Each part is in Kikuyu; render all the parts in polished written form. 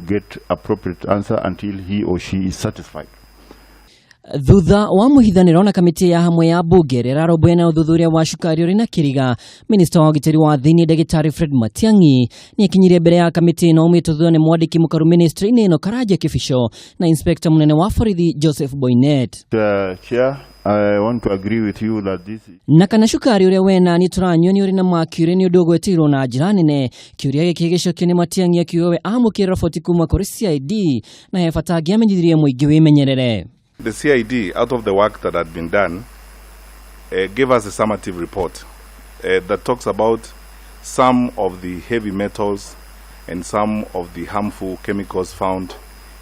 Get appropriate answer until he or she is satisfied. Thutha wa mũhithanĩro na kamĩtĩ ya hamwe ya mbunge ĩrĩa ĩrarũmbũyania na ũthuthuria wa cukari ũrĩ na kĩriga, minista wa ũgitĩri wa thĩinĩ ndagĩtarĩ Fred Matiang'i nĩ akinyire mbere ya kamĩtĩ ĩno aumĩtwo thutha nĩ mwandĩki mũkaru ministry-inĩ ĩno Karanja Kĩbico na inspector mũnene wa borithi Joseph Boinnet. Chair, I want to agree with you that this is Na kana cukari ũrĩa we na niĩ tũranyua nĩ ũrĩ na mercury nĩ ũndũ ũgwetirwo na njĩra nene. Kĩũria gĩkĩ gĩcokio nĩ Matiang'i akiuga we amũkĩra roboti kuma kũrĩ CID na he bata angĩamenyithirie mũingĩ wĩmenyerere. The CID, out of the work that had been done, gave us a summative report that talks about some of the heavy metals and some of the harmful chemicals found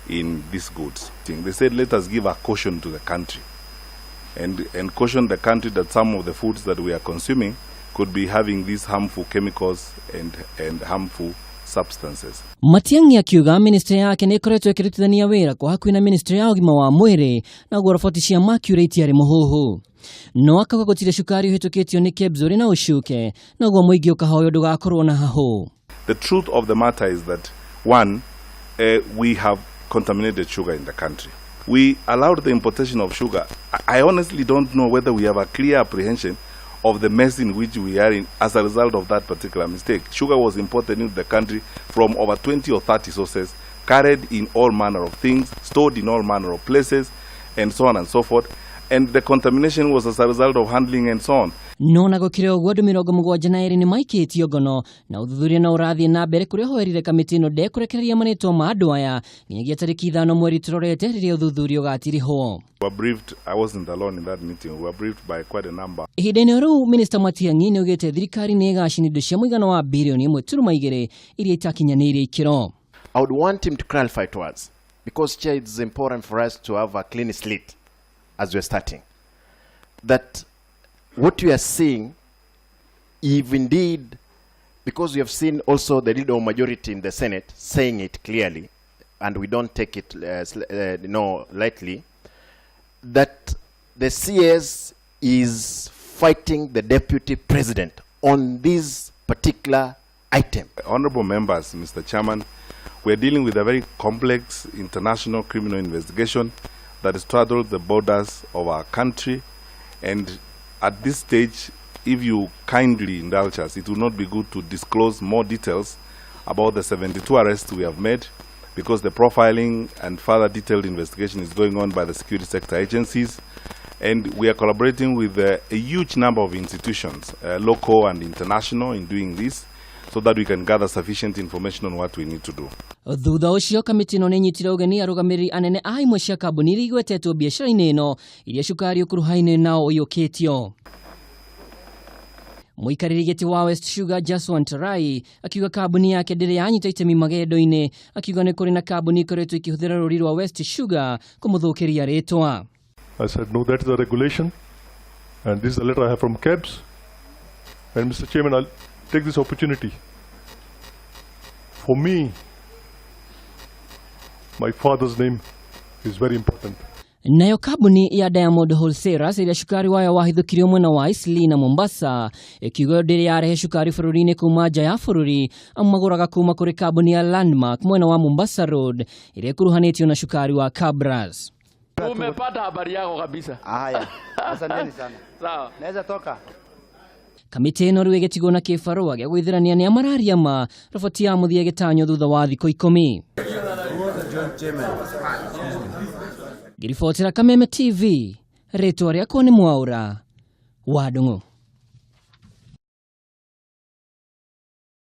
in these goods. They said, "Let us give a caution to the country and caution the country that some of the foods that we are consuming could be having these harmful chemicals and harmful substances." Matiang'i akiuga ministry yake nĩ ĩkoretwo ĩkĩrutithania wĩra kwa hakuhĩ na ministry ya ũgima wa mwĩrĩ na ũguo roboti cia mercury itiarĩ mũhuhu. No akauga gũtirĩ cukari ũhĩtũkĩtio nĩ KEBS ũrĩ na ũcuke na ũguo mũingĩ ũkahoywo ndũgakorwo na hahũ. The truth of the matter is that, one, we have contaminated sugar in the country. We allowed the importation of sugar. I honestly don't know whether we have a clear apprehension of the mess in which we are in as a result of that particular mistake. Sugar was imported into the country from over 20 or 30 sources, carried in all manner of things, stored in all manner of places, and so on and so forth. And the contamination was as a result of handling and so on. No na gũkĩrĩ ũguo, andũ 72 nĩ maikĩtio ngono na ũthuthuria no ũrathiĩ na mbere kũrĩa hoerire kamĩtĩ ĩno ndekũrekereria marĩtwa ma andũ aya nginyagia tarĩki 5 mweri tũrorete rĩrĩa ũthuthuria ũgatirihwo. We were briefed, I wasn't alone in that meeting, we were briefed by quite a number. Ihinda-inĩ rĩu, minista Matiang'i nĩ augĩte thirikari nĩ ĩgacina indo cia mũigana wa birioni 1.2 iria itakinyanĩirie ikĩro. I would want him to clarify to us, because, Chair, it's important for us to have a clean slate as we're starting, that what we are seeing, if indeed, because we have seen also the leader of majority in the Senate saying it clearly, and we don't take it lightly, that the CS is fighting the deputy president on this particular item. Honorable members, Mr. Chairman, we are dealing with a very complex international criminal investigation that straddles the borders of our country. And at this stage, if you kindly indulge us, it will not be good to disclose more details about the 72 arrests we have made, because the profiling and further detailed investigation is going on by the security sector agencies. And we are collaborating with a huge number of institutions, local and international, in doing this, so that we can gather sufficient information on what we need to do. Thutha ũcio, kamĩtĩ ĩno nĩ ĩnyitire ũgeni arũgamĩrĩri anene a imwe cia kambuni iria igwetetwo biacara-inĩ ĩno iria cukari ũkuruhainĩ nao ũiyũkĩtio. Mũikarĩri gĩtĩ wa West Sugar Jaswant Rai akiuga kambuni yake ndĩrĩ yanyita itemi magendo-inĩ, akiuga nĩ kũrĩ na kambuni ikoretwo ikĩhũthĩra rũri rwa West Sugar kũmũthũkĩria rĩtwa. I said, "No, that is a regulation. And this is the letter I have from KEBS." And Mr. Chairman, I'll take this opportunity. For me, my father's name is very important. Nayo kambuni ya Diamond Wholesalers ĩrĩa cukari wayo wahithũkirio mwena wa Eastleigh na Mombasa ĩkiuga ndĩrĩ yarehe cukari bũrũri-inĩ kuma nja ya bũrũri, amu magũraga kuma kũrĩ kambuni ya Landmark mwena wa Mombasa Road ĩrĩa ĩkuruhanĩtio na cukari wa Kabras. Umepata habari yako kabisa. Haya, asanteni sana. Sawa. Naweza toka? Kamĩtĩ ĩno rĩu ĩgĩtigwo na kĩbarũa gĩa gwĩthĩrania nĩa mararia ma roboti ya mũthia ĩgĩtanywo thutha wa thikũ 10. Ngĩribotera Kameme TV, rĩtwa rĩakwa nĩ Mwaũra wa Ndung'u.